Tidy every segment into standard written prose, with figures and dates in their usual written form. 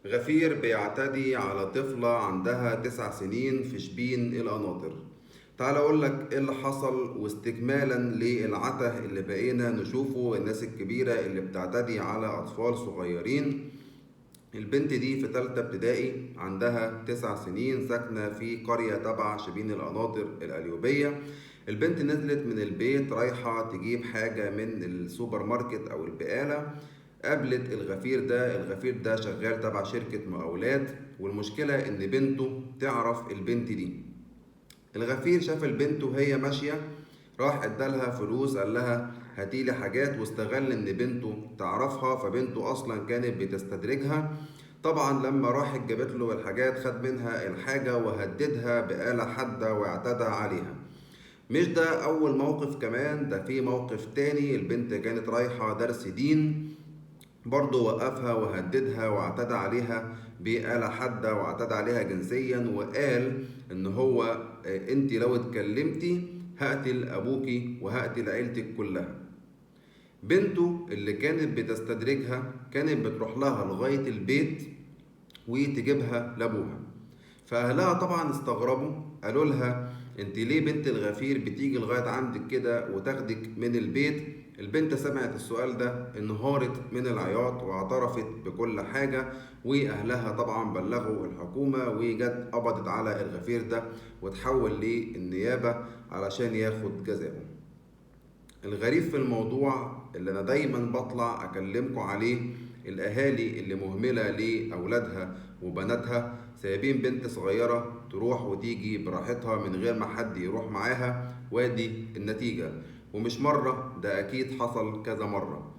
غفير بيعتدي على طفلة عندها 9 سنين في شبين القناطر. تعال أقول لك إيه اللي حصل، واستكمالا للعته اللي بقينا نشوفه، الناس الكبيرة اللي بتعتدي على أطفال صغيرين. البنت دي في تالتة ابتدائي، عندها 9 سنين، ساكنة في قرية تبع شبين القناطر القليوبية. البنت نزلت من البيت رايحة تجيب حاجة من السوبر ماركت أو البقالة، قابلت الغفير ده. الغفير ده شغال تبع شركة مقاولات، والمشكلة إن بنته تعرف البنت دي. الغفير شاف البنت وهي ماشية، راح ادالها فلوس، قال لها هاتيلي حاجات، واستغل ان بنته تعرفها، فبنته اصلا كانت بتستدرجها. طبعا لما راحت جابت له الحاجات، خد منها الحاجة وهددها بآلة حادة واعتدى عليها. مش ده اول موقف، كمان ده في موقف تاني. البنت كانت رايحة درس دين، برضه وقفها وهددها واعتدى عليها بآلة حادة واعتدى عليها جنسيا، وقال ان هو انت لو اتكلمتي هقتل ابوكي وهقتل عيلتك كلها. بنته اللي كانت بتستدرجها كانت بتروح لها لغاية البيت وتجيبها لابوها. فأهلها طبعا استغربوا، قالوا لها انت ليه بنت الغفير بتيجي لغاية عندك كده وتاخدك من البيت؟ البنت سمعت السؤال ده انهارت من العياط واعترفت بكل حاجة، وأهلها طبعا بلغوا الحكومة، وجت قبضت على الغفير ده وتحول للنيابة علشان ياخد جزاؤه. الغريب في الموضوع اللي أنا دايما بطلع أكلمكم عليه، الأهالي اللي مهملة لأولادها وبناتها، سايبين بنت صغيرة تروح وتيجي براحتها من غير ما حد يروح معاها، وادي النتيجة. ومش مرة، ده أكيد حصل كذا مرة.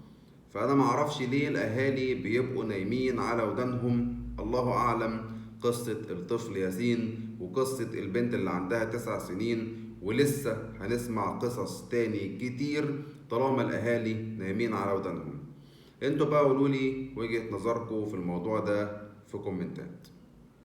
فأنا معرفش ليه الأهالي بيبقوا نايمين على ودانهم، الله أعلم. قصة الطفل ياسين وقصة البنت اللي عندها 9 سنين، ولسه هنسمع قصص تاني كتير طالما الأهالي نايمين على ودانهم. انتوا بقى قولولي وجهة نظركم في الموضوع ده في كومنتات.